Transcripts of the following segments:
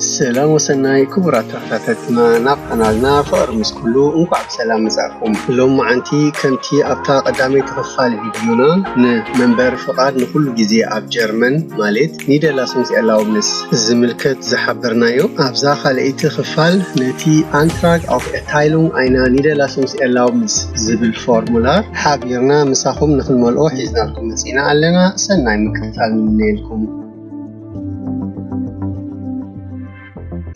ሰላም ወሰናይ ክቡራት ተኸታተልትና ናብ ቻናልና ፍቕሪ ምስ ኩሉ እንኳዕ ብሰላም መጻእኩም። ሎማዓንቲ ከምቲ ኣብታ ቀዳመይቲ ክፋል ቪድዮና ንመንበሪ ፍቓድ ንኹሉ ግዜ ኣብ ጀርመን ማለት Niederlassungserlaubnis ዝምልከት ዝሓበርናዮ፣ ኣብዛ ካልኣይቲ ክፋል ነቲ Antrag auf Erteilung einer Niederlassungserlaubnis ዝብል ፎርሙላር ሓቢርና ምሳኹም ንኽንመልኦ ሒዝናልኩም መጺና ኣለና። ሰናይ ምክትታል ንምነየልኩም።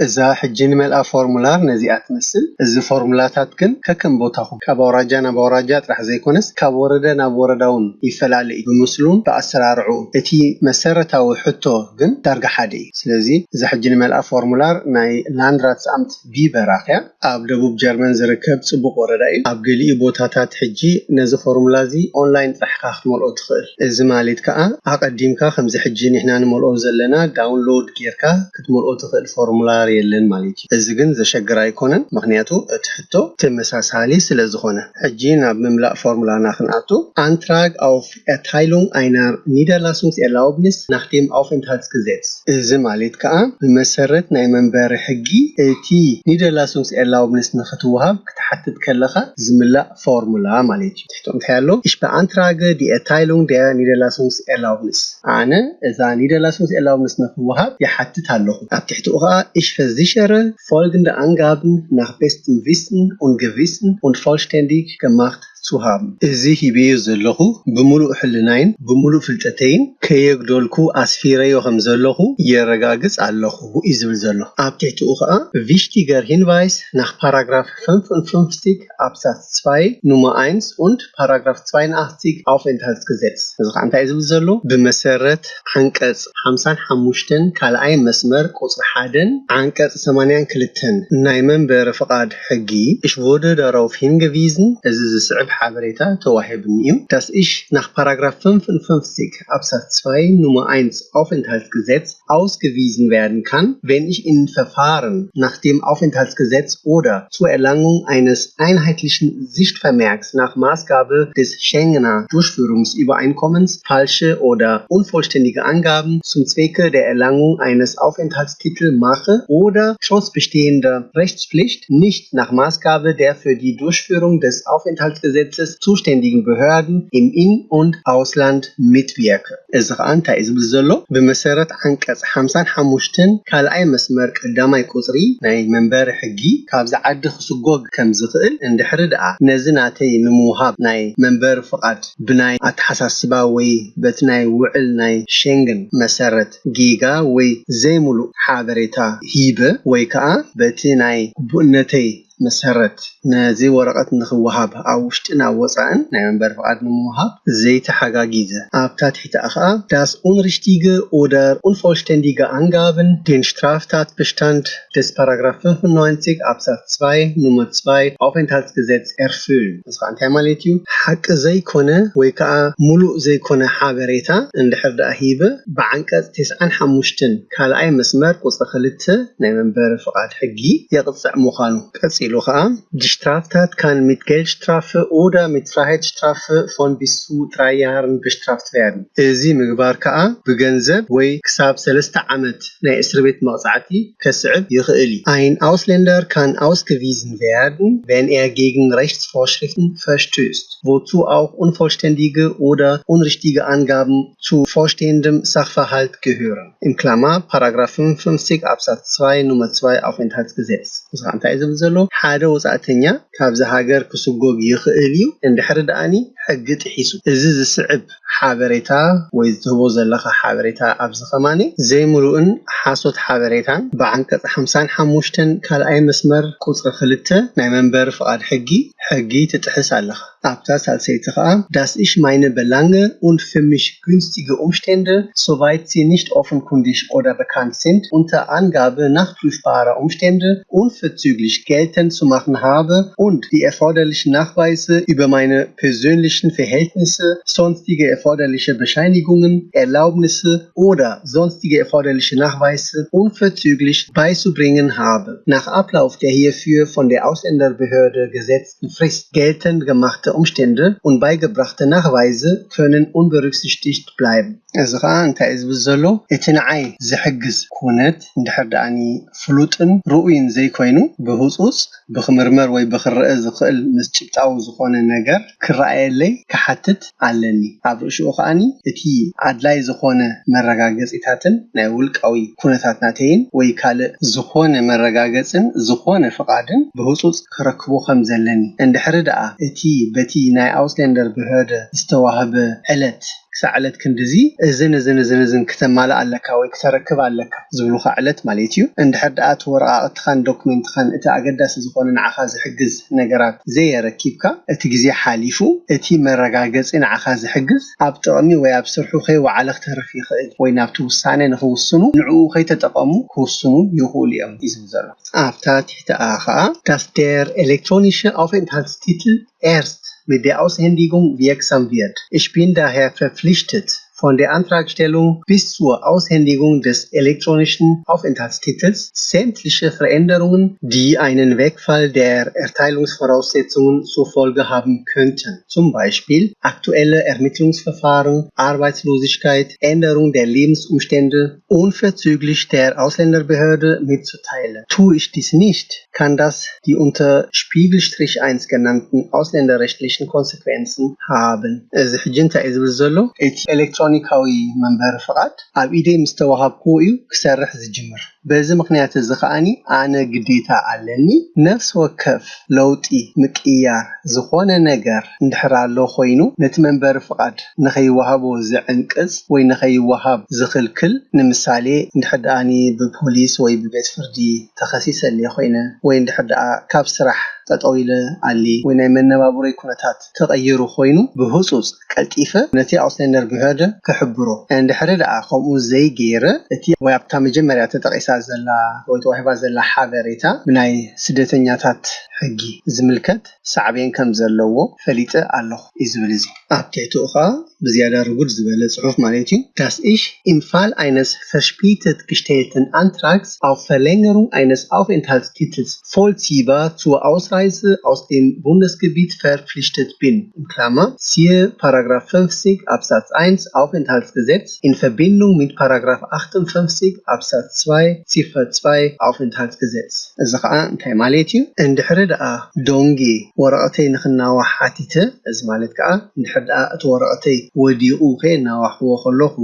እዛ ሕጂ ንመልኣ ፎርሙላር ነዚኣ ትመስል። እዚ ፎርሙላታት ግን ከከም ቦታኹም ካብ ኣውራጃ ናብ ኣውራጃ ጥራሕ ዘይኮነስ ካብ ወረዳ ናብ ወረዳ እውን ይፈላለ እዩ። ብምስሉን ብኣሰራርዑ እቲ መሰረታዊ ሕቶ ግን ዳርጋ ሓደ እዩ። ስለዚ እዛ ሕጂ ንመልኣ ፎርሙላር ናይ Landratsamt Biberach እያ። ኣብ ደቡብ ጀርመን ዝርከብ ጽቡቕ ወረዳ እዩ። ኣብ ገሊኡ ቦታታት ሕጂ ነዚ ፎርሙላ እዚ ኦንላይን ጥራሕ ኢኻ ክትመልኦ ትኽእል። እዚ ማለት ከኣ ኣቐዲምካ ከምዚ ሕጂ ንሕና ንመልኦ ዘለና ዳውንሎድ ጌርካ ክትመልኦ ትኽእል ፎርሙላር የለን ማለት እዩ። እዚ ግን ዘሸግር ኣይኮነን፣ ምኽንያቱ እቲ ሕቶ ተመሳሳሊ ስለ ዝኾነ። ሕጂ ናብ ምምላእ ፎርሙላና ክንኣቱ። Antrag auf Erteilung einer Niederlassungserlaubnis nach dem Aufenthaltsgesetz። እዚ ማለት ከኣ ብመሰረት ናይ መንበሪ ሕጊ እቲ Niederlassungserlaubnis ንኽትወሃብ ክትሓትት ከለኻ ዝምላእ ፎርሙላ ማለት እዩ። ትሕቶ እንታይ ኣሎ? Ich beantrage die Erteilung der Niederlassungserlaubnis። ኣነ እዛ Niederlassungserlaubnis ንኽወሃብ ይሓትት ኣለኹ። ኣብ ትሕቲኡ ኸኣ ich versichere folgende Angaben nach bestem Wissen und Gewissen und vollständig gemacht zu haben። እዚ ሂበዮ ዘለኹ ብምሉእ ሕልናይን ብምሉእ ፍልጠተይን ከየጉደልኩ ኣስፊረዮ ከም ዘለኹ የረጋግጽ ኣለኹ እዩ ዝብል ዘሎ። ኣብ ትሕቲኡ ኸኣ wichtiger Hinweis nach Paragraph fünfundfünfzig Absatz zwei Nummer eins und Paragraph zweiundachtzig Aufenthaltsgesetz። እዚ ኸዓ እንታይ እዩ ዝብል ዘሎ? ብመሰረት ዓንቀጽ ሓምሳን ሓሙሽተን ካልኣይ መስመር ቁጽሪ ሓደን ዓንቀጽ ሰማንያን ክልተን ናይ መንበሪ ፍቓድ ሕጊ ich wurde darauf hingewiesen፣ እዚ ዝስዕብ ሓበሬታ ተዋሂብኒ እዩ፣ dass ich nach Paragraph fünfundfünfzig Absatz zwei Nummer eins Aufenthaltsgesetz ausgewiesen werden kann, wenn ich in Verfahren nach dem Aufenthaltsgesetz oder zur Erlangung eines einheitlichen Sichtvermerks nach Maßgabe des Schengener Durchführungsübereinkommens falsche oder unvollständige Angaben zum Zwecke der Erlangung eines Aufenthaltstitels mache oder trotz bestehender Rechtspflicht nicht nach Maßgabe der für die Durchführung des Aufenthaltsgesetzes zuständigen Behörden im In- und Ausland mitwirke። እዚ ኸዓ እንታይ እዩ ዝብል ዘሎ? ብመሰረት ዓንቀጽ ሓምሳን ሓሙሽተን ካልኣይ መስመር ቀዳማይ ቁጽሪ ናይ መንበሪ ሕጊ ካብዚ ዓዲ ክስጎግ ከም ዝኽእል እንድሕሪ ደኣ ነዚ ናተይ ንምውሃብ ናይ መንበሪ ፍቓድ ብናይ ኣተሓሳስባ ወይ በቲ ናይ ውዕል ናይ ሸንግን መሰረት ጌጋ ወይ ዘይምሉእ ሓበሬታ ሂበ ወይ ከኣ በቲ ናይ ግቡእነተይ መሰረት ነዚ ወረቐት ንኽወሃብ ኣብ ውሽጥን ኣብ ወጻእን ናይ መንበሪ ፍቓድ ንምውሃብ ዘይተሓጋጊዘ ኣብታ ትሕቲ ኣኸኣ das unrichtige oder unvollständige Angaben den Straftatbestand des Paragraph fünfundneunzig Absatz zwei Nummer zwei Aufenthaltsgesetz erfüllen። እዚ ከዓ እንታይ ማለት እዩ? ሓቂ ዘይኮነ ወይ ከዓ ሙሉእ ዘይኮነ ሓበሬታ እንድሕር ደኣ ሂበ ብዓንቀጽ ተስዓን ሓሙሽተን ካልኣይ መስመር ቁጽሪ ክልተ ናይ መንበሪ ፍቓድ ሕጊ የቕጽዕ ምዃኑ። ቀጺሉ ከዓ die Straftat kann mit Geldstrafe oder mit Freiheitsstrafe von bis zu drei Jahren bestraft werden። እዚ ምግባር ከዓ ብገንዘብ ወይ ክሳብ ሰለስተ ዓመት ናይ እስር ቤት መቕጻዕቲ ከስዕብ ይኽእል እዩ። Ein Ausländer kann ausgewiesen werden, wenn er gegen Rechtsvorschriften verstößt, wozu auch unvollständige oder unrichtige Angaben zu vorstehendem Sachverhalt gehören. Im Klammer, Paragraph fünfundfünfzig Absatz zwei Nummer zwei Aufenthaltsgesetz። እዚ ከዓ እንታይ እዩ ዝብል ዘሎ? ሓደ ወጻእተኛ ካብዚ ሃገር ክስጎግ ይኽእል እዩ፣ እንድሕሪ ደኣኒ ሕጊ ጥሒሱ። እዚ ዝስዕብ ሓበሬታ ወይ ዝትህቦ ዘለኻ ሓበሬታ ኣብዚ ከማኒ ዘይምሉእን ሓሶት ሓበሬታን ብዓንቀጽ ሓምሳን ሓሙሽተን ካልኣይ መስመር ቁጽሪ ክልተ ናይ መንበሪ ፍቓድ ሕጊ፣ ሕጊ ትጥሕስ ኣለኻ። ኣብታ ሳልሰይቲ ኸኣ das ich meine Belange und für mich günstige Umstände, soweit sie nicht offenkundig oder bekannt sind, unter Angabe nachprüfbarer Umstände unverzüglich geltend zu machen habe und die erforderlichen Nachweise über meine persönlichen Verhältnisse, sonstige erforderliche Bescheinigungen, Erlaubnisse oder sonstige erforderliche Nachweise unverzüglich beizubringen habe. Nach Ablauf der hierfür von der Ausländerbehörde gesetzten Frist geltend gemachte Umstände und beigebrachte Nachweise können unberücksichtigt bleiben. እዚ ኸዓ እንታይ እዩ ዝብል ዘሎ? እቲ ንዓይ ዝሕግዝ ኩነት እንድሕር ደኣኒ ፍሉጥን ርኡይን ዘይኮይኑ፣ ብህጹጽ ብክምርመር ወይ ብክረአ ዝኽእል ምስ ጭብጣዊ ዝኾነ ነገር ክረኣየለይ ክሓትት ኣለኒ። ኣብ ርእሽኡ ከኣኒ እቲ ኣድላይ ዝኾነ መረጋገጺታትን ናይ ውልቃዊ ኩነታት ናተይን ወይ ካልእ ዝኾነ መረጋገጽን ዝኾነ ፍቓድን ብህጹጽ ክረክቦ ከም ዘለኒ፣ እንድሕሪ ደኣ እቲ በቲ ናይ ኣውስሌንደር ብህደ ዝተዋህበ ዕለት ክሳዕ ዕለት ክንድዚ እዝን እዝን እዝን እዝን ክተማልእ ኣለካ ወይ ክተረክብ ኣለካ ዝብሉኻ ዕለት ማለት እዩ። እንድሕር ደኣ እቲ ወረቓቕትኻን ዶክሜንትኻን እቲ ኣገዳሲ ዝኾነ ንዓኻ ዝሕግዝ ነገራት ዘየረኪብካ፣ እቲ ግዜ ሓሊፉ፣ እቲ መረጋገጺ ንዓኻ ዝሕግዝ ኣብ ጥቕሚ ወይ ኣብ ስርሑ ከይወዓለ ክተርፍ ይኽእል ወይ ናብቲ ውሳነ ንኽውስኑ ንዕኡ ከይተጠቐሙ ክውስኑ ይኽእሉ እዮም እዩ ዝብል ዘሎ። ኣብታ ትሕቲ ኣ ኸኣ dass der elektronische Aufenthaltstitel erst mit der Aushändigung wirksam wird. Ich bin daher verpflichtet, von der Antragstellung bis zur Aushändigung des elektronischen Aufenthaltstitels sämtliche Veränderungen, die einen Wegfall der Erteilungsvoraussetzungen zur Folge haben könnten, zum Beispiel aktuelle Ermittlungsverfahren, Arbeitslosigkeit, Änderung der Lebensumstände, unverzüglich der Ausländerbehörde mitzuteilen. Tue ich dies nicht, kann das die unter Spiegelstrich eins genannten ausländerrechtlichen Konsequenzen haben. እዚ ሕጂ እንታይ እዩ ዝብል ዘሎ? እቲ ኤሌክትሮኒካዊ መንበሪ ፍቓድ ኣብ ኢደይ ምስ ተዋሃብክዎ እዩ ክሰርሕ ዝጅምር። በዚ ምኽንያት እዚ ከኣኒ ኣነ ግዴታ ኣለኒ። ነፍሲ ወከፍ ለውጢ፣ ምቅያር፣ ዝኾነ ነገር እንድሕር ኣሎ ኮይኑ፣ ነቲ መንበሪ ፍቓድ ንኸይወሃቦ ዝዕንቅጽ ወይ ንኸይወሃብ ዝኽልክል፣ ንምሳሌ፣ እንድሕር ደኣኒ ብፖሊስ ወይ ብቤት ፍርዲ ተኸሲሰ ኣልየ ኮይነ፣ ወይ እንድሕር ደኣ ካብ ስራሕ ጠጠው ኢለ ኣልየ፣ ወይ ናይ መነባብሮይ ኩነታት ተቐይሩ ኮይኑ፣ ብህጹጽ ቀልጢፈ ነቲ ኣውስሌንደር ብህደ ክሕብሮ። እንድሕሪ ደኣ ከምኡ ዘይገይረ፣ እቲ ወይ ኣብታ መጀመርያ ተጠቒሳ ዘላ ወይ ተዋሂባ ዘላ ሓበሬታ ብናይ ስደተኛታት ሕጊ ዝምልከት ሳዕቤን ከም ዘለዎ ፈሊጠ ኣለኹ እዩ ዝብል። እዚ ኣብ ትሕቲኡ ኸዓ ብዝያዳ ርጉድ ዝበለ ጽሑፍ ማለት እዩ። Dass ich im Fall eines verspätet gestellten Antrags auf Verlängerung eines Aufenthaltstitels vollziehbar zur Ausreise aus dem Bundesgebiet verpflichtet bin, in Klammer, siehe Paragraph fünfzig Absatz eins Aufenthaltsgesetz in Verbindung mit Paragraph achtundfünfzig Absatz zwei Ziffer zwei Aufenthaltsgesetz። እዚ ኸዓ እንታይ ማለት እዩ? እንድሕሪ ደኣ ዶንጌ ወረቐተይ ንኽናዋሕ ሓቲተ፣ እዚ ማለት ከዓ እንድሕር ደኣ እቲ ወረቐተይ ወዲቑ ከየናዋሕዎ ከለኹ፣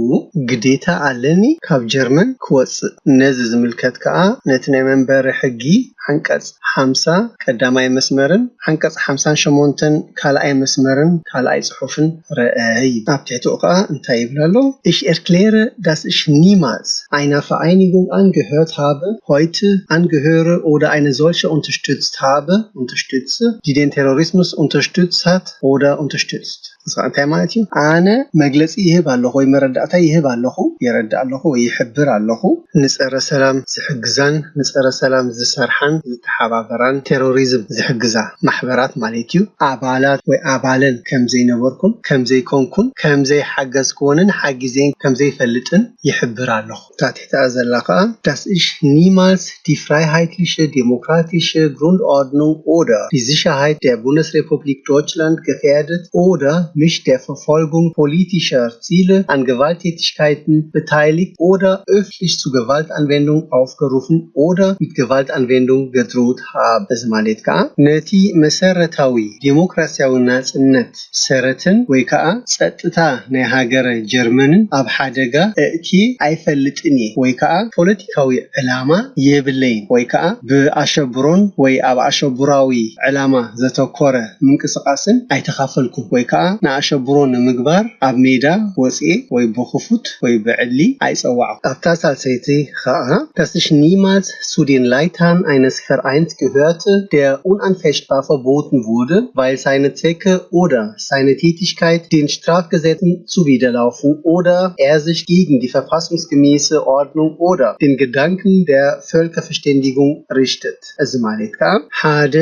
ግዴታ ኣለኒ ካብ ጀርመን ክወፅእ። ነዚ ዝምልከት ከዓ ነቲ ናይ መንበሪ ሕጊ ዓንቀፅ ሓምሳ ቀዳማይ መስመርን ዓንቀፅ ሓምሳን ሸሞንተን ካልኣይ መስመርን ካልኣይ ፅሑፍን ረኣይ። ኣብ ትሕቲኡ ከዓ እንታይ ይብል ኣሎ? Ich erkläre, dass ich niemals einer Vereinigung angehört habe, heute angehöre oder eine solche unterstützt habe, unterstütze, die den Terrorismus unterstützt hat oder unterstützt. እዚ ከዓ እንታይ ማለት እዩ? ኣነ መግለፂ ይህብ ኣለኹ ወይ መረዳእታ ይህብ ኣለኹ፣ የረድእ ኣለኹ ወይ ይሕብር ኣለኹ፣ ንፀረ ሰላም ዝሕግዛን ንፀረ ሰላም ዝሰርሓን ዝተሓባበራን ቴሮሪዝም ዝሕግዛ ማሕበራት ማለት እዩ፣ ኣባላት ወይ ኣባለን ከም ዘይነበርኩን ከም ዘይኮንኩን ከም ዘይሓገዝክወንን ሓጊዘን ከም ዘይፈልጥን ይሕብር ኣለኹ። እታ ትሕቲኣ ዘላ ከዓ dass ich niemals die freiheitliche, demokratische Grundordnung oder die Sicherheit der Bundesrepublik Deutschland gefährdet oder mich der Verfolgung politischer Ziele an Gewalttätigkeiten beteiligt oder öffentlich zu Gewaltanwendung aufgerufen oder mit Gewaltanwendung gedroht habe. እዚ ማለት ከዓ ነቲ መሰረታዊ ዴሞክራሲያዊ ናጽነት ሰረትን ወይ ከዓ ጸጥታ ናይ ሃገረ ጀርመንን ኣብ ሓደጋ እእቲ ኣይፈልጥን እየ ወይ ከዓ ፖለቲካዊ ዕላማ የብለይን ወይ ከዓ ብኣሸብሮን ወይ ኣብ ኣሸቡራዊ ዕላማ ዘተኮረ ምንቅስቃስን ኣይተኻፈልኩን ወይ ከዓ ንኣሸብሮ ንምግባር ኣብ ሜዳ ወፅኤ ወይ ብክፉት ወይ ብዕሊ ኣይፀዋዕኩ። ኣብታ ሳልሰይቲ ከዓ dass ich niemals zu den Leitern eines Vereins gehörte, der unanfechtbar verboten wurde, weil seine Zwecke oder seine Tätigkeit den Strafgesetzen zuwiderlaufen oder er sich gegen die verfassungsgemäße Ordnung oder den Gedanken der Völkerverständigung richtet. እዚ ማለት ከዓ ሓደ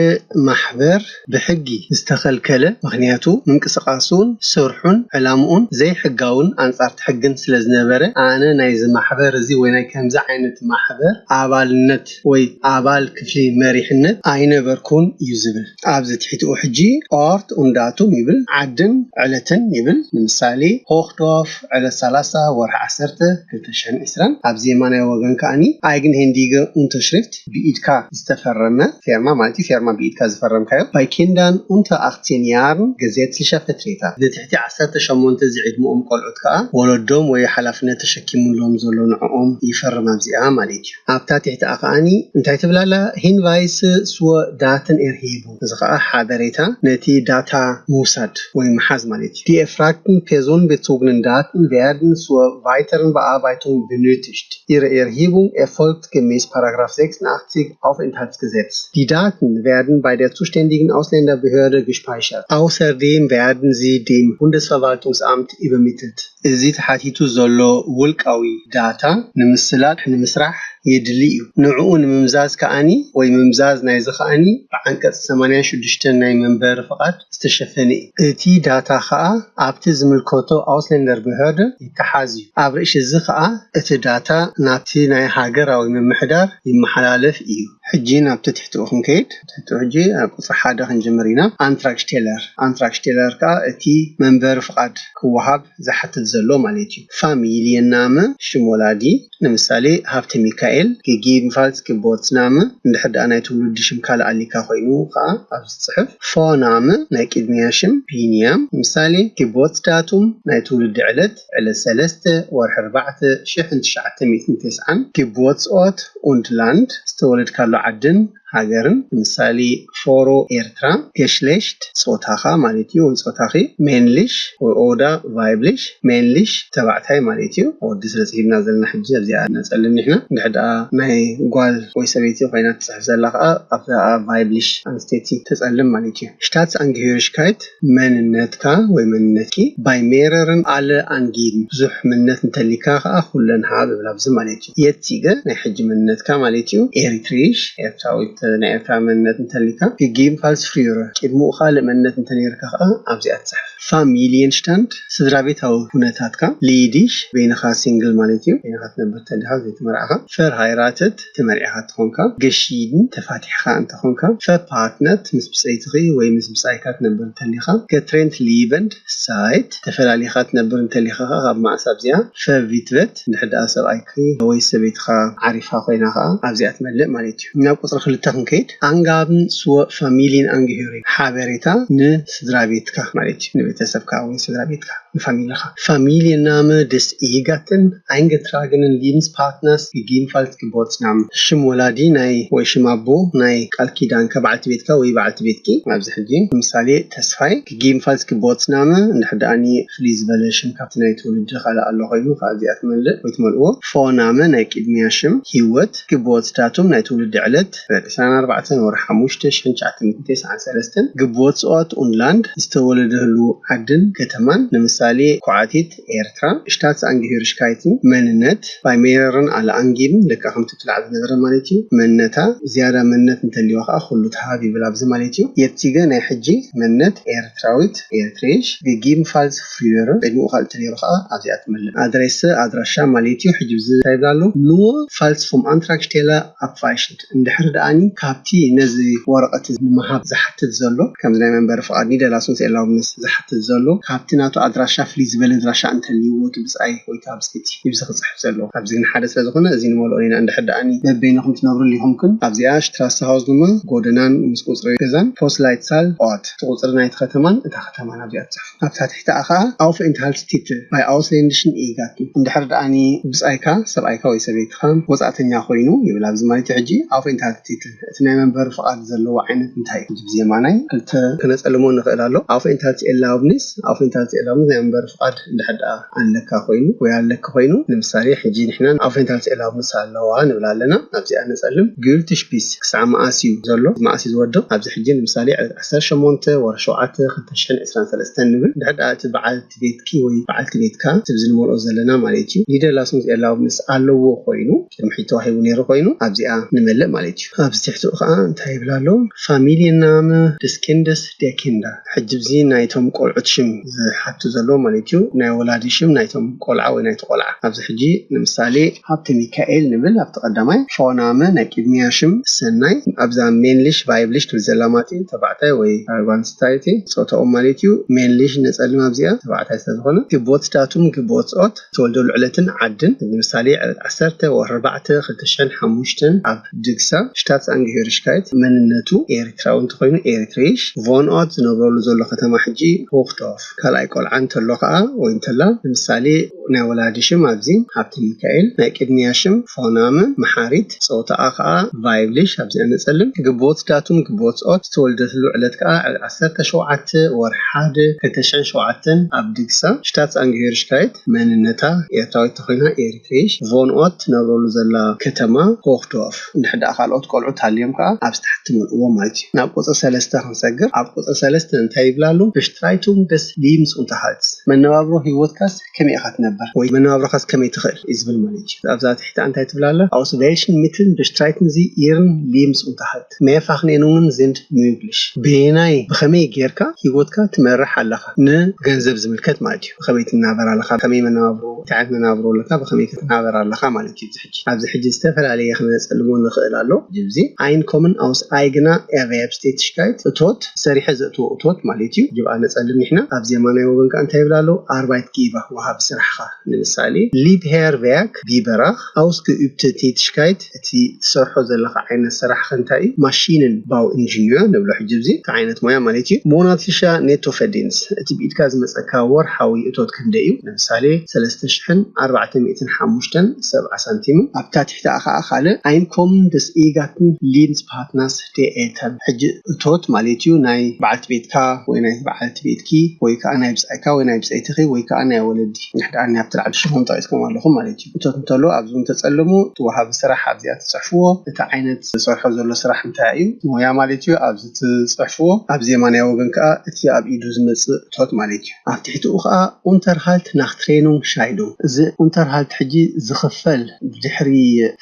ማሕበር ብሕጊ ዝተኸልከለ፣ ምኽንያቱ ምንቅስቃሱ ንሱን ስርሑን ዕላምኡን ዘይሕጋውን ኣንጻርቲ ሕግን ስለ ዝነበረ፣ ኣነ ናይዚ ማሕበር እዚ ወይ ናይ ከምዚ ዓይነት ማሕበር ኣባልነት ወይ ኣባል ክፍሊ መሪሕነት ኣይነበርኩን እዩ ዝብል። ኣብዚ ትሕቲኡ ሕጂ Ort und Datum ይብል፣ ዓድን ዕለትን ይብል። ንምሳሌ፣ ሆክዶፍ፣ ዕለት ሰላሳ ወርሒ ዓሰርተ ክልተ ሽሕን ዕስራን። ኣብ የማናይ ወገን ከኣኒ Eigenhändige Unterschrift፣ ብኢድካ ዝተፈረመ ፌርማ ማለት እዩ። ፌርማ ብኢድካ ዝፈረምካዮ። Bei Kindern unter achtzehn Jahren gesetzliche Vertreter፣ ንትሕቲ ዓሰርተ ሸሞንተ ዝዕድመኦም ቆልዑት ከኣ ወለዶም ወይ ሓላፍነት ተሸኪሙሎም ዘሎ ንዕኦም ይፈርም ኣብዚኣ ማለት እዩ። ኣብታ ትሕቲኣ ከኣኒ እንታይ ትብል ኣላ? Hinweise zur Datenerhebung፣ እዚ ከኣ ሓበሬታ ነቲ ዳታ ምውሳድ ወይ ምሓዝ ማለት እዩ። Die erfragten personenbezogenen Daten werden zur weiteren Bearbeitung benötigt. Ihre Erhebung erfolgt gemäß Paragraph sechsundachtzig Aufenthaltsgesetz. Die Daten werden bei der zuständigen Ausländerbehörde gespeichert. Außerdem werden sie dem Bundesverwaltungsamt übermittelt. እዚ ተሓቲቱ ዘሎ ውልቃዊ ዳታ ንምስላጥ፣ ንምስራሕ የድሊ እዩ። ንዕኡ ንምምዛዝ ከኣኒ ወይ ምምዛዝ ናይዚ ከኣኒ ብዓንቀጽ ሰማንያን ሽዱሽተን ናይ መንበሪ ፍቓድ ዝተሸፈነ እዩ። እቲ ዳታ ከኣ ኣብቲ ዝምልከቶ ኣውስሌንደር ብህርድ ይተሓዝ እዩ። ኣብ ርእሲ እዚ ከኣ እቲ ዳታ ናብቲ ናይ ሃገራዊ ምምሕዳር ይመሓላለፍ እዩ። ሕጂ ናብቲ ትሕትኡ ክንከይድ፣ ትሕትኡ ሕጂ ኣብ ቁጽሪ ሓደ ክንጅምር ኢና። ኣንትራክሽቴለር፣ ኣንትራክሽቴለር ከኣ እቲ መንበሪ ፍቓድ ክወሃብ ዝሓትት ዘሎ ማለት እዩ። ፋሚልየናመ፣ ሽም ወላዲ፣ ንምሳሌ ሃብተ ሚካኤል፣ gegebenenfalls Geburtsname፣ እንድሕር ደኣ ናይ ትውልዲ ሽም ካልእ ኣሊካ ኮይኑ ከኣ ኣብዚ ጽሕፍ። ፎናመ፣ ናይ ቅድሚያ ሽም ቢንያም፣ ንምሳሌ Geburtsdatum፣ ናይ ትውልዲ ዕለት ዕለት ሰለስተ ወርሒ ኣርባዕተ ሽሕን ትሽዓተ ሚእትን ተስዓን። Geburtsort und Land፣ ዝተወለድካሉ ዓድን ሃገርን፣ ንምሳሌ ፎሮ ኤርትራ። Geschlecht፣ ጾታኻ ማለት እዩ ወይ ጾታኺ። Männlich ወይ ኦዳ weiblich። Männlich ተባዕታይ ማለት እዩ። ወዲ ስለ ጽሒፍና ዘለና ሕጂ ኣብዚኣ ነጸልም ንሕና። እንድሕር ደኣ ናይ ጓል ወይ ሰበይቲ ኮይና ትጽሕፍ ዘላ ከኣ ኣብዛ weiblich ኣንስተይቲ ተጸልም ማለት እዩ። Staatsangehörigkeit፣ መንነትካ ወይ መንነትኪ። Bei mehreren alle angeben፣ ብዙሕ መንነት እንተሊካ ከኣ ኩለን ሃብ ይብል ኣብዚ ማለት እዩ። Jetzige፣ ናይ ሕጂ መንነትካ ማለት እዩ። Eritreisch፣ ኤርትራዊት፣ ናይ ኤርትራ መንነት እንተሊካ። Gegebenenfalls frühere፣ ቅድሚኡ ካልእ መንነት እንተነይርካ ከኣ ኣብዚኣ ትጽሕፍ። Familienstand፣ ስድራ ቤታዊ ኩነታትካ። Ledig፣ በይንኻ ሲንግል ማለት እዩ። በይንኻ ትነብር እንተሊኻ ዘይተመርዓኻ። Verheiratet፣ ተመርዒኻ እንተኾንካ። Geschieden፣ ተፋቲሕካ እንተኾንካ። Verpartnert፣ ምስ ብጸይትኺ ወይ ምስ ብጻይካ ትነብር እንተሊኻ። Getrennt lebend፣ ሳይት ተፈላሊኻ ትነብር እንተሊኻ ከኣ ካብ ማእስ ኣብዚኣ። Verwitwet፣ እንድሕር ደኣ ሰብኣይኪ ወይ ሰበይትኻ ዓሪፋ ኮይና ከኣ ኣብዚኣ ትመልእ ማለት እዩ። ናብ ቁጽሪ ክልተ ክንከይድ፣ Angaben zur Familienangehörigkeit፣ ሓበሬታ ንስድራ ቤትካ ማለት እዩ፣ ንቤተሰብካ ወይ ስድራ ቤትካ፣ ንፋሚልኻ። Familienname des Ehegatten፣ eingetragenen Lebenspartners፣ gegebenenfalls Geburtsname፣ ሽም ወላዲ ናይ ወይ ሽም ኣቦ ናይ ቃል ኪዳንካ፣ በዓልቲ ቤትካ ወይ በዓልቲ ቤትኪ። ኣብዚ ሕጂ ንምሳሌ ተስፋይ፣ gegebenenfalls Geburtsname፣ እንድሕር ደኣኒ ፍልይ ዝበለ ሽም ካብቲ ናይ ትውልዲ ካልእ ኣሎ ኮይኑ፣ ከኣ እዚኣ ትመልእ ወይ ትመልእዎ። Vorname፣ ናይ ቅድሚያ ሽም። ህይወት። Geburtsdatum፣ ናይ ትውልዲ ዕለት ዕስራን ኣርባዕተን ወርሒ ሓሙሽተ ሽሕን ትሽዓተ ሚእትን ተስዓን ሰለስተን። Geburtsort und Land፣ ዝተወለደሉ ዓድን ከተማን። ንምሳሌ፣ ኩዓቲት፣ ኤርትራ። Staatsangehörigkeiten፣ መንነት። Bei mehreren alle angeben፣ ደቂ ከምቲ እቲ ላዕሊ ዝነበረ ማለት እዩ። መንነታ፣ ዝያዳ መንነት እንተልዋ ከኣ ኩሉ ትሃብ ይብል ኣብዚ ማለት እዩ። Jetzige፣ ናይ ሕጂ መንነት። ኤርትራዊት፣ Eritreisch። Gegebenenfalls frühere፣ ቅድሚኡ ካልእ እንተነይሩ ከኣ ኣብዚኣ ትመልእ። Adresse፣ ኣድራሻ ማለት እዩ። ሕጂ ብዚ እንታይ ይብል ኣሎ? Nur falls vom Antragsteller abweichend፣ እንድሕር ደኣኒ ካብቲ ነዚ ወረቐት ንምሃብ ዝሓትት ዘሎ፣ ከምዚ ናይ መንበሪ ፍቓድ፣ Niederlassungserlaubnis፣ ዝሓትት ዘሎ፣ ካብቲ ናቱ ኣድራሻ ፍልይ ዝበለ ኣድራሻ እንተልይዎ እቲ ብጻይ ወይ እቲ ብጻይቲ እዩ ክጽሕፍ ዘለዎ። ኣብዚ ግን ሓደ ስለ ዝኾነ እዚ ንመልኦ ኢና። እንድሕር ደኣኒ በበይንኹም ትነብሩ ኣሊኹም ግን ኣብዚኣ Straße Hausnummer፣ ጎደናን ምስ ቁጽሪ ገዛን፣ Postleitzahl፣ Ort፣ እቲ ቁጽሪ ናይቲ ከተማን እታ ከተማን ኣብዚኣ ትጽሕፉ። ኣብታ ትሕቲኣ ከኣ Aufenthaltstitel bei ausländischen Ehegatten፣ እንድሕር ደኣኒ ብጻይካ፣ ሰብኣይካ ወይ ሰበይትኻ ወጻእተኛ ኮይኑ ይብል ኣብዚ ማለት እዩ። ሕጂ Aufenthaltstitel፣ እቲ ናይ መንበሪ ፍቓድ ዘለዎ ዓይነት እንታይ እዩ? ሕጂ ብየማናይ ክልተ ክነጸልሞ ንኽእል ኣሎ። Aufenthaltserlaubnis፣ Aufenthaltserlaubnis መንበሪ ፍቓድ እንድሕር ደኣ ኣለካ ኮይኑ ወይ ኣለኪ ኮይኑ፣ ንምሳሌ ሕጂ ንሕና ኣፍንታልስ ኤላብንስ ኣለዋ ንብል ኣለና። ኣብዚኣ ንጸልም። Gültig bis ክሳዕ መኣስ እዩ ዘሎ? መኣስ እዩ ዝወድቕ? ኣብዚ ሕጂ ንምሳሌ ዕለት ዓሰርተ ሸሞንተ ወርሒ ሸውዓተ ክልተ ሽሕን ዕስራን ሰለስተን ንብል። እንድሕር ደኣ እቲ በዓልቲ ቤትኪ ወይ በዓልቲ ቤትካ ትብዚ ንመልኦ ዘለና ማለት እዩ። Niederlassungserlaubnis ኣለዎ ኮይኑ፣ ቅድሚ ሕጂ ተዋሂቡ ነይሩ ኮይኑ ኣብዚኣ ንመልእ ማለት እዩ። ኣብዚ ትሕትኡ ከዓ እንታይ ይብል ኣሎ? Familienname des Kindes der Kinder። ሕጂ እዚ ናይቶም ቆልዑት ሽም ዝሓቱ ዘሎ ማለት እዩ። ናይ ወላዲ ሽም ናይቶም ቆልዓ ወይ ናይቲ ቆልዓ። ኣብዚ ሕጂ ንምሳሌ ሃብተ ሚካኤል ንብል ኣብቲ ቀዳማይ። Vorname ናይ ቅድሚያ ሽም ሰናይ። ኣብዛ männlich weiblich ትብል ዘላ ማለት እዩ። ተባዕታይ ወይ ጓል ኣንስተይቲ ጾታኦም ማለት እዩ። Männlich ንጸልም ኣብዚኣ ተባዕታይ ስለ ዝኾነ። Geburtsdatum Geburtsort ተወልደሉ ዕለትን ዓድን። ንምሳሌ ዕለት ዓሰርተ ወርሒ ኣርባዕተ ክልተ ሽሕን ሓሙሽተን ኣብ ድግሳ። Staatsangehörigkeit መንነቱ ኤርትራዊ እንተኾይኑ ኤሪትሬሽ። Wohnort ዝነብረሉ ዘሎ ከተማ ሕጂ ሆክዶርፍ። ካልኣይ ቆልዓ እንተሎ ከዓ ወይ እንተላ ንምሳሌ ናይ ወላዲ ሽም ኣብዚ ሃብተ ሚካኤል፣ ናይ ቅድሚያ ሽም Vorname መሓሪት፣ ጾታኣ ከዓ weiblich ኣብዚኣ ንጸልም። Geburtsdatum Geburtsort ዝተወልደትሉ ዕለት ከዓ ዕለት ዓሰርተ ሸውዓተ ወርሒ ሓደ ክልተ ሽሕን ሸውዓተን ኣብ ድግሳ። Staatsangehörigkeit መንነታ ኤርትራዊት ተኾይና ኤሪትሬሽ። Wohnort ትነብረሉ ዘላ ከተማ ሆክዶርፍ። እንድሕር ደኣ ካልኦት ቆልዑት ሃልዮም ከዓ ኣብዚ ታሕቲ ትመልእዎ ማለት እዩ። ናብ ቁፅሪ ሰለስተ ክንሰግር። ኣብ ቁፅሪ ሰለስተ እንታይ ይብል ኣሎ? Bestreitung des Lebensunterhalts መነባብሮ ህይወትካስ ከመይ ኢኻ ትነብር ወይ መነባብሮኻስ ከመይ ትኽእል እዩ ዝብል ማለት እዩ። ኣብዛ ትሕቲ እንታይ ትብል ኣላ? Aus welchen Mitteln bestreiten Sie Ihren Lebensunterhalt? Mehrfachnennungen sind möglich። በየናይ ብኸመይ ጌርካ ህይወትካ ትመርሕ ኣለኻ? ንገንዘብ ዝምልከት ማለት እዩ። ብኸመይ ትናበር ኣለኻ? ከመይ መነባብሮ፣ እንታይ ዓይነት መነባብሮ ኣለካ? ብኸመይ ክትናበር ኣለኻ ማለት እዩ። ኣብዚ ሕጂ ኣብዚ ሕጂ ዝተፈላለየ ክነጸልሞ ንኽእል ኣሎ። ሕጂ እዚ Einkommen aus eigener Erwerbstätigkeit እቶት ሰሪሐ ዘእትዎ እቶት ማለት እዩ። ጅብኣ ነጸልም ንሕና። ኣብ የማናይ ወገን ከኣ እንታይ ይብል ኣሎ? Arbeitgeber ወሃቢ ስራሕኻ። ንምሳሌ Leibherr Werk Biberach ausgeübte Tätigkeit እቲ ትሰርሖ ዘለኻ ዓይነት ስራሕ ከ እንታይ እዩ? Maschinenbau Ingenieur ንብሎ ሕጂ እዚ እቲ ዓይነት ሞያ ማለት እዩ። Monatlicher Nettoverdienst እቲ ብኢድካ ዝመጸካ ወርሓዊ እቶት ክንደይ እዩ? ንምሳሌ ሰለስተ ሽሕን ኣርባዕተ ሚእትን ሓሙሽተን ሰብዓ ሳንቲምን ኣብታ ትሕቲኣ ከዓ ካልእ Einkommen des ehegatten Lebenspartners der Eltern ሕጂ እቶት ማለት እዩ ናይ በዓልቲ ቤትካ ወይ ናይ በዓልቲ ቤትኪ ወይ ከዓ ናይ ብጻይካ ወይ ናይ ብጸይትኺ ወይ ከዓ ናይ ወለዲ ንሕድኣኒ ኣብቲ ላዕሊ ሽሞም ጠቂስኩም ኣለኹም ማለት እዩ። እቶት እንተሎ ኣብዚ እውን ተጸልሙ። እቲ ወሃቢ ስራሕ ኣብዚኣ ትጽሕፍዎ። እቲ ዓይነት ዝሰርሖ ዘሎ ስራሕ እንታይ እዩ? ሞያ ማለት እዩ። ኣብዚ ትጽሕፍዎ። ኣብ የማናይ ወገን ከዓ እቲ ኣብ ኢዱ ዝመጽእ እቶት ማለት እዩ። ኣብ ትሕቲኡ ከዓ Unterhalt nach Trennung Scheidung። እዚ Unterhalt ሕጂ ዝኽፈል ብድሕሪ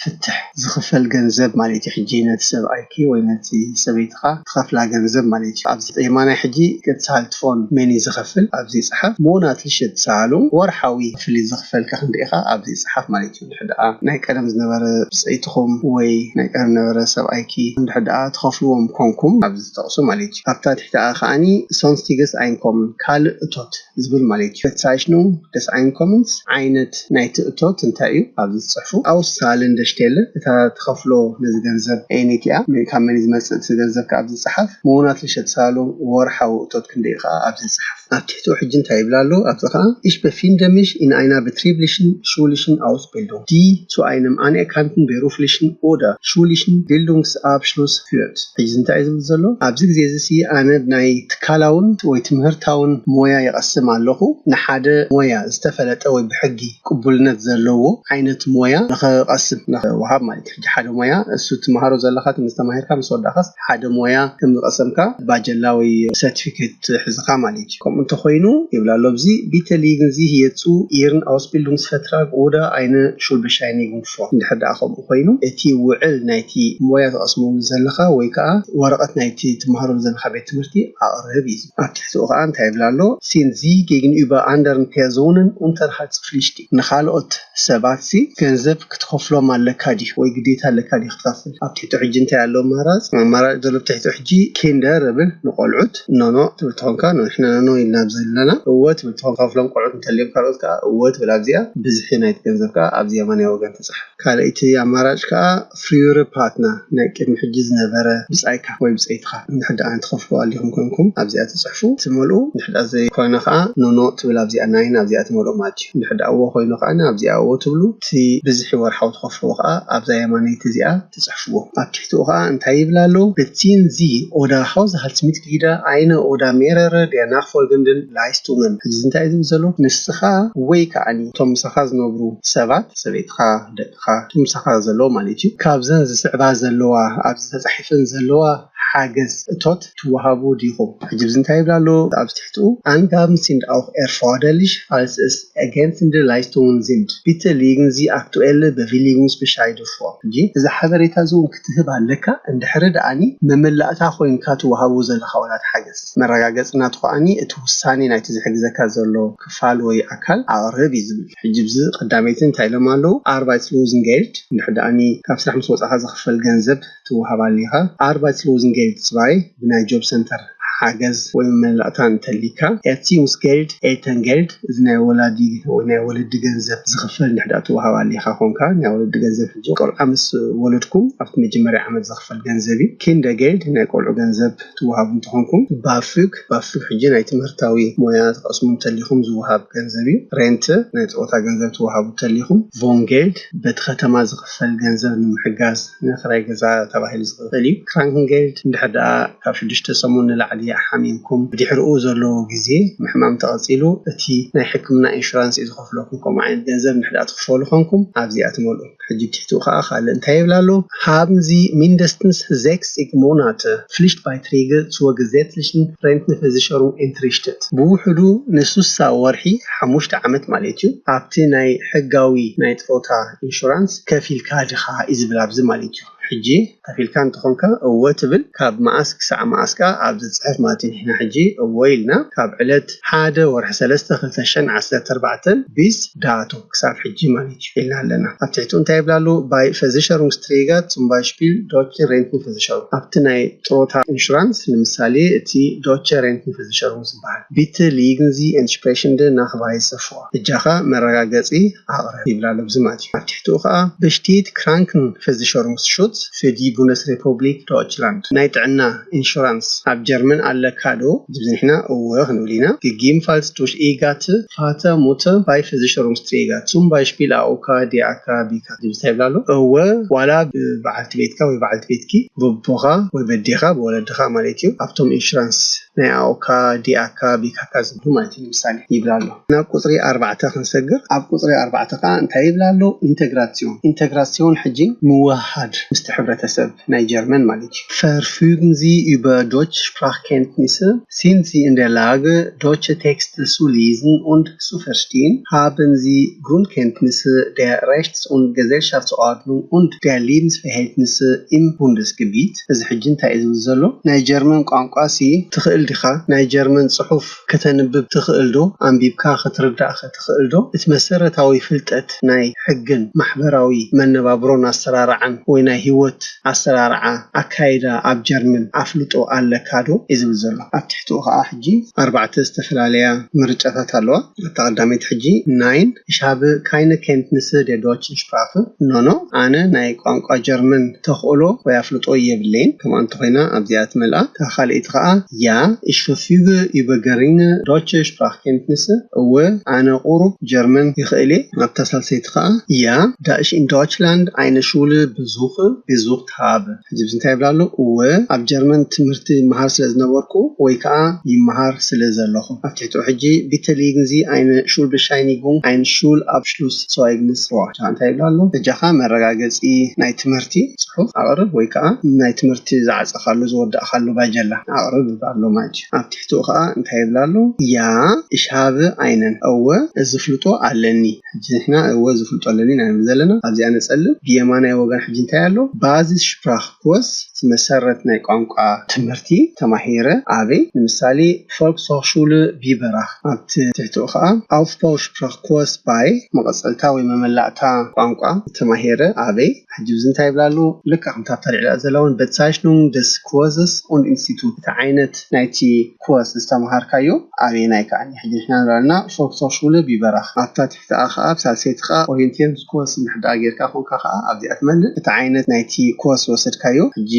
ፍትሕ ዝኽፈል ገንዘብ ማለት እዩ። ሕጂ ነቲ ሰብኣይኪ ወይ ነቲ ሰበይትኻ ትኸፍላ ገንዘብ ማለት እዩ። ኣብዚ የማናይ ሕጂ Gehaltsform መን እዩ ዝኸፍል? ኣብዚ ይጽሓፍ። Monatliche Zahlung ወርሓዊ ክፍሊት ዝኽፈልካ ክንደይ ኢኻ? ኣብዚ ይጽሓፍ ማለት እዩ። እንድሕር ደኣ ናይ ቀደም ዝነበረ ብጸይትኹም ወይ ናይ ቀደም ዝነበረ ሰብኣይኪ እንድሕር ደኣ ትኸፍልዎም ኮንኩም ኣብዚ ዝጠቕሱ ማለት እዩ። ኣብታ ትሕቲኣ ከዓኒ Sonstiges Einkommen ካልእ እቶት ዝብል ማለት እዩ። Bezeichnung des Einkommens ዓይነት ናይቲ እቶት እንታይ እዩ? ኣብዚ ትጽሕፉ። Auszahlen der Stelle እታ ትኸፍሎ ነዚ ገንዘብ ኣይነት እያ። መን ካብ መን እዩ ዝመጽእ እቲ ገንዘብ ከኣ ኣብዚ ይጽሓፍ። Monatliche Zahlung ወርሓዊ እቶት ክንደይ እዩ ከኣ ኣብዚ ይጽሓፍ። ኣብ ትሕቲኡ ሕጂ እንታይ ይብል ኣሎ? ኣብዚ ከኣ Ich befinde mich in einer betrieblichen schulischen Ausbildung, die zu einem anerkannten beruflichen oder schulischen Bildungsabschluss führt። ሕጂ እንታይ እዩ ዝብል ዘሎ? ኣብዚ ግዜ እዚ ሲ ኣነ ናይ ትካላውን ወይ ትምህርታውን ሞያ ይቐስም ኣለኹ። ንሓደ ሞያ ዝተፈለጠ ወይ ብሕጊ ቅቡልነት ዘለዎ ዓይነት ሞያ ንኽቐስም ንኽወሃብ ማለት እዩ። ሕጂ ሓደ ሞያ እሱ ትመሃሮ ዘለኻ ምስ ተማሂርካ ምስ ወዳእካስ ሓደ ሞያ ከም ዝቐሰምካ ባጀላ ወይ ሰርቲፊኬት ሒዝኻ ማለት እዩ። ከምኡ እንተኾይኑ ይብል ኣሎ ኣብዚ Bitte legen Sie hierzu Ihren Ausbildungsvertrag oder eine Schulbescheinigung vor። እንድሕር ደኣ ከምኡ ኮይኑ እቲ ውዕል ናይቲ ሞያ ትቐስመሉ ዘለኻ ወይ ከዓ ወረቐት ናይቲ ትመሃረሉ ዘለኻ ቤት ትምህርቲ ኣቕርብ እዩ። ኣብ ትሕቲኡ ከዓ እንታይ ይብል ኣሎ? Sind Sie gegenüber anderen Personen unterhaltspflichtig? ንኻልኦት ሰባት ሲ ገንዘብ ክትኸፍሎም ኣለካ ድዩ ወይ ግዴታ ኣለካ ድዩ ክትኸፍል? ኣብ ትሕቲ ሕጂ እንታይ ኣሎ ኣማራጽ? ኣማራጭ ዘሎ ኣብ ትሕቲ ሕጂ Kinder እብል ንቆልዑት፣ ኖኖ ትብል ተኾንካ ንሕና ኖኖ ኢልና ኣብዚ ዘለና፣ እወ ትብል ተኾንካ ከፍሎም ቆልዑት እንተልዮም ካልኦት ከዓ እወ ትብል ኣብዚኣ። ብዝሒ ናይቲ ገንዘብ ከዓ ኣብዚ የማናይ ወገን ትጽሕፍ። ካልኣይቲ ኣማራጭ ከዓ Frühere Partner ናይ ቅድሚ ሕጂ ዝነበረ ብጻይካ ወይ ብጸይትኻ እንድሕር ደኣ ትኸፍልዎ ኣሊኹም ኮንኩም ኣብዚኣ ትጽሕፉ ትመልኡ። እንድሕር ደኣ ዘይኮነ ከዓ ኖኖ ትብል ኣብዚኣ ናይን ኣብዚኣ ትመልኡ ማለት እዩ። እንድሕር ደኣ እዎ ኮይኑ ከዓ ኣብዚኣ እዎ ትብሉ። እቲ ብዝሒ ወርሓዊ ትኸፍልዎ ከዓ ኣብዛ የማነይቲ እዚኣ ትጽሕፍዎ። ኣብ ትሕቲኡ ከዓ እንታይ ይብል ኣሎ? Beziehen Sie oder Haushaltsmitglieder eine oder mehrere der nachfolgenden Leistungen ሕጂ እንታይ እዩ ዝብል ዘሎ? ንስኻ ወይ ከዓኒ እቶም ምሳኻ ዝነብሩ ሰባት፣ ሰበይትኻ፣ ደቅኻ፣ እቶም ምሳኻ ዘለዉ ማለት እዩ፣ ካብዘን ዝስዕባ ዘለዋ፣ ኣብዚ ተጻሒፈን ዘለዋ ሓገዝ እቶት ትወሃቡ ዲኹም? ሕጂ ብዚ እንታይ ይብላ ኣሎ ኣብዚ ትሕትኡ? Angaben sind auch erforderlich, falls es ergänzende Leistungen sind. Bitte legen Sie aktuelle Bewilligungsbescheide vor. ሕጂ እዚ ሓበሬታ እዚ እውን ክትህብ ኣለካ፣ እንድሕሪ ደኣኒ መመላእታ ኮይንካ ትወሃቡ ዘለኻ ወላት ሓገዝ። መረጋገጺ ናቱ ከኣኒ እቲ ውሳኔ ናይቲ ዝሕግዘካ ዘሎ ክፋል ወይ ኣካል ኣቕርብ እዩ ዝብል። ሕጂ ብዚ ቀዳመይቲ እንታይ ኢሎም ኣለዉ? Arbeitslosengeld፣ እንድሕሪ ደኣኒ ካብ ስራሕ ምስ ወጻኻ ዝኽፈል ገንዘብ ትወሃብ ኣሊኻ። Arbeitslosengeld zwei፣ ብናይ ጆብ ሰንተር ሓገዝ ወይ መመላእታ እንተሊካ። Erziehungsgeld፣ Elterngeld፣ እዚ ናይ ወላዲ ወይ ናይ ወለዲ ገንዘብ ዝኽፈል እንድሕዳ ትወሃብ ኣሊኻ ኮንካ፣ ናይ ወለዲ ገንዘብ ሕጂ ቆልዓ ምስ ወለድኩም ኣብቲ መጀመርያ ዓመት ዝኽፈል ገንዘብ እዩ። Kindergeld፣ ናይ ቆልዑ ገንዘብ ትወሃቡ እንተኾንኩም። BAföG፣ BAföG ሕጂ ናይ ትምህርታዊ ሞያ ትቐስሙ እንተሊኹም ዝወሃብ ገንዘብ እዩ። Rente፣ ናይ ጸወታ ገንዘብ ትወሃቡ እንተሊኹም። Wohngeld፣ በቲ ከተማ ዝኽፈል ገንዘብ ንምሕጋዝ ንክራይ ገዛ ተባሂሉ ዝኽእል እዩ። Krankengeld፣ እንድሕር ደኣ ካብ ሽዱሽተ ሰሙን ንላዕሊ ሓሚምኩም ብድሕሪኡ ዘለዎ ግዜ፣ ምሕማም ተቐጺሉ፣ እቲ ናይ ሕክምና ኢንሹራንስ እዩ ዝኸፍለኩም። ከምኡ ዓይነት ገንዘብ እንድሕር ደኣ ትኽፈሉ ኮንኩም ኣብዚኣ ትመልኡ። ሕጂ ትሕትኡ ከኣ ካልእ እንታይ ይብል ኣሎ? Haben Sie mindestens sechzig Monate Pflichtbeiträge zur gesetzlichen Rentenversicherung entrichtet? ብውሕዱ ንሱሳ ወርሒ፣ ሓሙሽተ ዓመት ማለት እዩ፣ ኣብቲ ናይ ሕጋዊ ናይ ጥሮታ ኢንሹራንስ ከፊልካ ዲኻ እዩ ዝብል ኣብዚ ማለት እዩ። ሕጂ ከፊልካ እንተኾንካ እወ ትብል፣ ካብ መኣስ ክሳዕ መኣስ ከኣ ኣብ ዝጽሕፍ ማለት እዩ። ንሕና ሕጂ እወ ኢልና ካብ ዕለት ሓደ ወርሒ ሰለስተ ክልተ ሽሕን ዓሰርተ ኣርባዕተን ቢስ ዳቶ ክሳብ ሕጂ ማለት እዩ ኢልና ኣለና። ኣብ ትሕቱ እንታይ ይብላ ኣለዉ? Bei Versicherungsträger, zum Beispiel Deutsche Rentenversicherung። ኣብቲ ናይ ጥሮታ ኢንሹራንስ፣ ንምሳሌ እቲ Deutsche Rentenversicherung ዝበሃል። Bitte legen Sie entsprechende Nachweise vor። እጃኻ መረጋገጺ ኣቕርብ ይብላ ኣሎ። ብዚ ማለት እዩ። ኣብ ትሕትኡ ከኣ Besteht Krankenversicherungsschutz für die Bundesrepublik Deutschland? ናይ ጥዕና ኢንሹራንስ ኣብ ጀርመን ኣለካ ዶ? ዝብዚ ንሕና እወ ክንብል ኢና። Gegebenenfalls durch Ehegatte, Vater, Mutter bei Versicherungsträger, zum Beispiel A O K, D A K, B K ዝብዚ እንታይ ይብላ ኣሎ? እወ፣ ዋላ ብበዓልቲ ቤትካ ወይ በዓልቲ ቤትኪ፣ ብቦኻ ወይ በዴኻ፣ ብወለድኻ ማለት እዩ፣ ኣብቶም ኢንሹራንስ ናይ A O K፣ D A K፣ B K K ዝብሉ ማለት እዩ። ንምሳሌ ይብላ ኣሎ። ናብ ቁጽሪ ኣርባዕተ ክንሰግር፣ ኣብ ቁጽሪ ኣርባዕተ ከኣ እንታይ ይብላ ኣሎ? ኢንተግራሲዮን። ኢንተግራሲዮን ሕጂ ምውሃድ ምስቲ ሕብረተሰብ ናይ ጀርመን ማለት እዩ። Verfügen Sie über Deutschsprachkenntnisse? Sind Sie in der Lage, deutsche Texte zu lesen und zu verstehen? Haben Sie Grundkenntnisse der Rechts- und Gesellschaftsordnung und der Lebensverhältnisse im Bundesgebiet? እዚ ሕጂ እንታይ እዩ ዝብል ዘሎ? ናይ ጀርመን ቋንቋ ሲ ትኽእል ዲኻ? ናይ ጀርመን ጽሑፍ ከተንብብ ትኽእል ዶ? ኣንቢብካ ክትርዳእ ከ ትኽእል ዶ? እቲ መሰረታዊ ፍልጠት ናይ ሕግን ማሕበራዊ መነባብሮን ኣሰራርዓን ወይ ናይ ህይወት ኣሰራርዓ ኣካይዳ ኣብ ጀርመን ኣፍልጦ ኣለካ ዶ? እዩ ዝብል ዘሎ። ኣብ ትሕትኡ ከኣ ሕጂ ኣርባዕተ ዝተፈላለያ ምርጫታት ኣለዋ። እታ ቀዳመይቲ ሕጂ Nein, ich habe keine Kenntnisse der deutschen Sprache. ኖኖ፣ ኣነ ናይ ቋንቋ ጀርመን ተኽእሎ ወይ ኣፍልጦ የብለይን። ከምኣ እንተኾይና ኣብዚኣ ትመልኣ። እታ ካልኣይቲ ከኣ Ja, ich verfüge über geringe deutsche Sprachkenntnisse. እወ፣ ኣነ ቁሩብ ጀርመን ይኽእል እየ። ኣብታ ሳልሰይቲ ከኣ Ja, da ich in Deutschland eine Schule besuche, besucht habe. ሕጂ ብዚ እንታይ ይብላ ኣሎ? እወ፣ ኣብ ጀርመን ትምህርቲ ይመሃር ስለ ዝነበርኩ ወይ ከኣ ይመሃር ስለ ዘለኹ። ኣብ ትሕትኡ ሕጂ Bitte legen Sie eine Schulbescheinigung, ein Schulabschlusszeugnis vor። እንታይ ይብላ ኣሎ? በጃኻ መረጋገጺ ናይ ትምህርቲ ጽሑፍ ኣቕርብ ወይ ከኣ ናይ ትምህርቲ ዝዓጸኻሉ ዝወዳእካሉ ባጀላ ኣቕርብ ይብላ ኣሎ ማለት እዩ። ኣብ ትሕትኡ ከኣ እንታይ ይብላ ኣሎ? Ja, ich habe einen። እወ፣ እዚ ፍልጦ ኣለኒ። ሕጂ ንሕና እወ ዝፍልጦ ኣለኒ ኢና ንብል ዘለና። ኣብዚኣ ንጸልም። ብየማናይ ወገን ሕጂ እንታይ ኣሎ? Basissprachkurs፣ እቲ መሰረት ናይ ቋንቋ ትምህርቲ ተማሂረ። ኣበይ? ንምሳሌ Volkshochschule Biberach። ኣብቲ ትሕትኡ ከኣ Aufbausprachkurs bei፣ መቐጸልታ ወይ መመላእታ ቋንቋ ተማሂረ። ኣበይ? ሕጂ ብዚ እንታይ ይብላ ኣለዉ? ልክዕ ከምታ ተልዒላ ዘላ እውን Bezeichnung des Kurses und Institut፣ እቲ ዓይነት ናይቲ ኮርስ ዝተምሃርካዮ ኣበየናይ ከኣ ሕጂ ንሕና ንብላልና Volkshochschule Biberach። ኣብታ ትሕቲኣ ከኣ ኣብ ሳልሰይቲ ከኣ Orientierungskurs እንድሕር ደኣ ጌርካ ኮንካ ከኣ ኣብዚኣ ትመልእ። እቲ ዓይነት ናይቲ ኮርስ ዝወሰድካዮ ሕጂ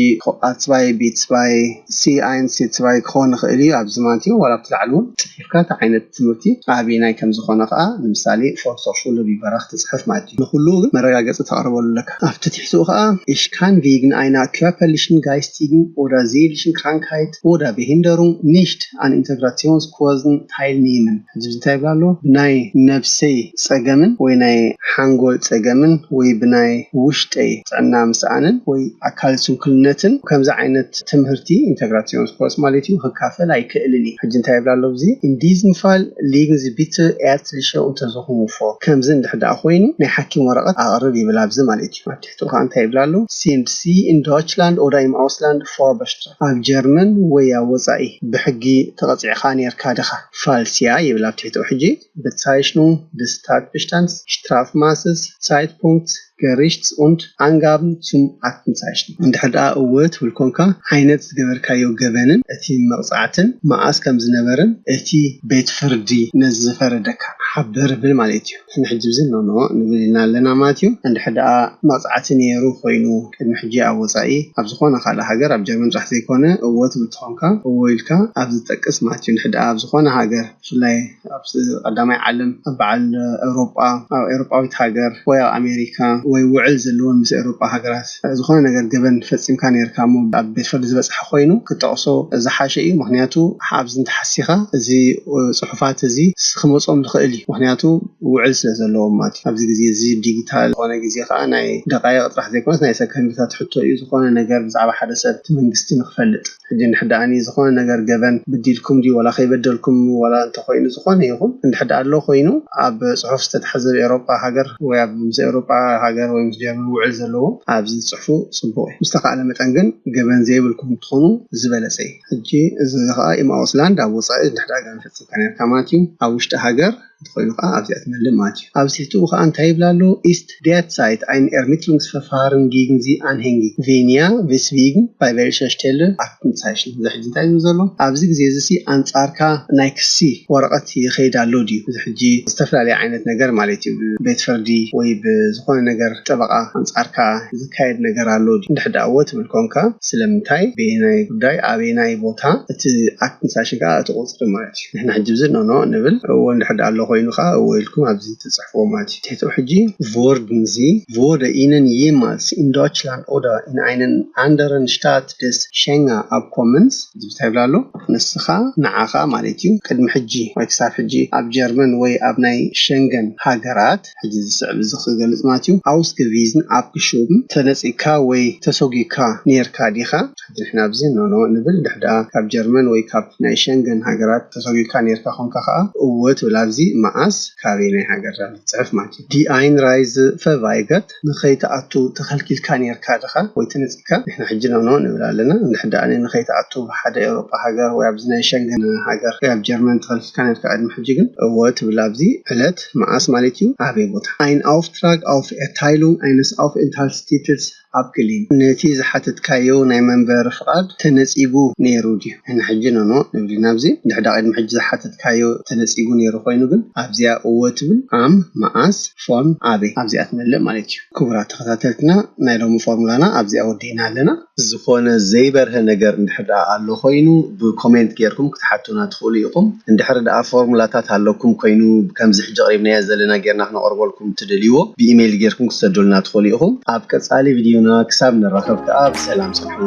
A zwei፣ B zwei፣ C eins፣ C zwei ክኾን ይኽእል እዩ። ኣብዚ ማለት እዩ ዋላ ኣብቲ ላዕሊ እውን ጽሒፍካ እቲ ዓይነት ትምህርቲ ኣበየናይ ከም ዝኾነ ከኣ ንምሳሌ Volkshochschule Biberach ትጽሕፍ ማለት እዩ። ንኹሉ ግን መረጋገጺ ተቕርበሉ ኣለካ። ኣብቲ ትሕቲኡ ከኣ Ich kann wegen einer körperlichen, geistigen oder seelischen Krankheit oder Behinderung nicht an Integrationskosten teilnehmen. ሕጂ እንታይ ይብላ ኣሎ? ብናይ ነብሰይ ጸገምን ወይ ናይ ሓንጎል ጸገምን ወይ ብናይ ውሽጠይ ጥዕና ምስኣንን ወይ ኣካል ስንኩልነትን ከምዚ ዓይነት ትምህርቲ ኢንተግራሲዮንስኮርስ ማለት እዩ ክካፈል ኣይክእልን እዩ። ሕጂ እንታይ ይብላ ኣሎ? እዚ in diesem Fall legen Sie bitte ärztliche Untersuchung vor. ከምዚ እንድሕር ደኣ ኮይኑ ናይ ሓኪም ወረቐት ኣቕርብ ይብል ኣብዚ ማለት እዩ። ኣብ ትሕቲ ከዓ እንታይ ይብላ ኣሎ? Sind Sie in Deutschland oder im Ausland vorbestraft? ኣብ ጀርመን ወይ ኣብ ወፃኢ ብሕጊ ተቐፂዕኻ ነርካ ድኻ? Falls ja ይብል ኣብ ትሕቲ። ሕጂ Bezeichnung des Tatbestands, Strafmaßes, Zeitpunkt, Gerichts- und Angaben zum Aktenzeichen. እንድሕር ደኣ እወ ትብል ኮንካ ዓይነት ዝገበርካዮ ገበንን እቲ መቕፃዕትን መኣስ ከም ዝነበርን እቲ ቤት ፍርዲ ነዚ ዝፈረደካ ሓብር ብል ማለት እዩ። ንሕጂ ብዚ ኖኖ ንብል ኢና ኣለና ማለት እዩ። እንድሕር ደኣ መቕፃዕቲ ነይሩ ኮይኑ ቅድሚ ሕጂ ኣብ ወፃኢ ኣብ ዝኾነ ካልእ ሃገር ኣብ ጀርመን ጥራሕ ዘይኮነ እወ ትብል ተኾንካ እወ ኢልካ ኣብ ዝጠቅስ ማለት እዩ። እንድሕር ደኣ ኣብ ዝኾነ ሃገር ብፍላይ ኣብ ቀዳማይ ዓለም ኣብ በዓል ኤውሮጳ ኣብ ኤውሮጳዊት ሃገር ወይ ኣብ ኣሜሪካ ወይ ውዕል ዘለዎን ምስ ኤውሮጳ ሃገራት ዝኾነ ነገር ገበን ፈፂምካ ነርካ እሞ ኣብ ቤት ፍርዲ ዝበፅሐ ኮይኑ ክጠቕሶ ዝሓሸ እዩ። ምክንያቱ ኣብዚ እንተሓሲኻ እዚ ፅሑፋት እዚ ክመፆም ዝኽእል እዩ። ምክንያቱ ውዕል ስለ ዘለዎም ማለት እዩ። ኣብዚ ግዜ እዚ ዲጂታል ዝኾነ ግዜ ከዓ ናይ ደቃይቕ ጥራሕ ዘይኮነስ ናይ ሰከንድታት ሕቶ እዩ። ዝኾነ ነገር ብዛዕባ ሓደ ሰብ እቲ መንግስቲ ንክፈልጥ ሕጂ እንድሕር ደኣ ዝኾነ ነገር ገበን ብዲልኩም ድዩ ዋላ ከይበደልኩም ዋላ እንተኮይኑ ዝኾነ ይኹን እንድሕር ደኣ ኣሎ ኮይኑ ኣብ ፅሑፍ ዝተተሓዘ ኤውሮጳ ሃገር ወይ ኣብ ምስ ኤውሮጳ ሃገር ወይ ምስ ጀርመን ውዕል ዘለዎ ኣብዚ ዝፅሕፉ ፅቡቅ እዩ። ምስተካእለ መጠን ግን ገበን ዘይብልኩም እንትኾኑ ዝበለፀ እዩ። ሕጂ እዚ ከዓ ኢማኦስላንድ ኣብ ወፃኢ እንድሕር ደኣ ገበን ፈፂምካ ነርካ ማለት እዩ ኣብ ውሽጢ ሃገር እንተኮይኑ ከዓ ኣብዚኣ ትመልእ ማለት እዩ። ኣብ ትሕቲኡ ከዓ እንታይ ይብል ኣሎ? Ist derzeit ein Ermittlungsverfahren gegen Sie anhängig? Wenn ja, weswegen? Bei welcher Stelle? Aktenzeichen። እዚ ሕጂ እንታይ ዝብል ዘሎ ኣብዚ ግዜ እዚ ሲ ኣንጻርካ ናይ ክሲ ወረቐት ይኸይድ ኣሎ ድዩ? እዚ ሕጂ ዝተፈላለየ ዓይነት ነገር ማለት እዩ። ብቤት ፍርዲ ወይ ብዝኾነ ነገር ጠበቓ ኣንጻርካ ዝካየድ ነገር ኣሎ ድዩ? እንድሕር ደኣ እወ ትብል ኮንካ ስለምንታይ? በየናይ ጉዳይ? ኣበየናይ ቦታ? እቲ ኣክትንሳሽን ከዓ እቲ ቁፅሪ ማለት እዩ። ንሕና ሕጂ ብዚ ኖኖ ንብል እዎ እንድሕር ደኣ ኣሎ ኮይኑ ከዓ እዎ ኢልኩም ኣብዚ ትፅሕፍዎ ማለት እዩ። ትሕትኡ ሕጂ Wurden Sie, wurde Ihnen jemals in Deutschland oder in einen anderen Staat des Schengen-Abkommens ዝብል እንታይ ይብል ኣሎ? ንስኻ ንዓኻ ማለት እዩ ቅድሚ ሕጂ ወይ ክሳብ ሕጂ ኣብ ጀርመን ወይ ኣብ ናይ ሸንገን ሃገራት ሕጂ ዝስዕብ እዚ ክገልፅ ማለት እዩ ausgewiesen abgeschoben ተነፂካ ወይ ተሰጒካ ነርካ ዲኻ? ሕጂ ንሕና ኣብዚ ኖኖ ንብል ድሕዳ ካብ ጀርመን ወይ ካብ ናይ ሸንገን ሃገራት ተሰጒካ ነርካ ኮንካ ከዓ እወ ትብል ኣብዚ መዓስ ካበየናይ ሃገር ዳ ትፅሕፍ ማለት እዩ። Die Einreise verweigert ንኸይትኣቱ ተኸልኪልካ ነርካ ድኻ ወይ ተነፂካ? ንሕና ሕጂ ኖኖ ንብል ኣለና። እንድሕር ደኣ ንኸይትኣቱ ብሓደ ኤውሮጳ ሃገር ወይ ኣብዚ ናይ ሸንገን ሃገር ወይ ኣብ ጀርመን ተኸልኪልካ ነርካ ቅድሚ ሕጂ ግን እወ ትብል ኣብዚ ዕለት መዓስ ማለት እዩ ኣበይ ቦታ። Ein Auftrag auf Erteilung eines Aufenthaltstitels abgelehnt ነቲ ዝሓተትካዮ ናይ መንበሪ ፍቓድ ተነፂጉ ነይሩ ድዩ? ንሕና ሕጂ ኖኖ ንብል ኢና ኣብዚ። እንድሕር ደኣ ቅድሚ ሕጂ ዝሓተትካዮ ተነፂጉ ነይሩ ኮይኑ ግን ኣብዚኣ እወ ትብል ኣም መዓስ ፎን ኣበይ ኣብዚኣ ትመልእ ማለት እዩ። ክቡራት ተኸታተልትና ናይ ሎሚ ፎርሙላና ኣብዚኣ ወዲእና ኣለና። ዝኾነ ዘይበርሀ ነገር እንድሕር ደኣ ኣሎ ኮይኑ ብኮሜንት ጌርኩም ክትሓቱና ትኽእሉ ኢኹም። እንድሕር ደኣ ፎርሙላታት ኣለኩም ኮይኑ ከምዚ ሕጂ ኣቕሪብናዮ ዘለና ጌርና ክነቕርበልኩም ትደልይዎ ብኢሜይል ጌርኩም ክትሰዱልና ትኽእሉ ኢኹም። ኣብ ቀጻሊ ቪድዮና ክሳብ ንራኸብ ከኣ ብሰላም ጽንሑ።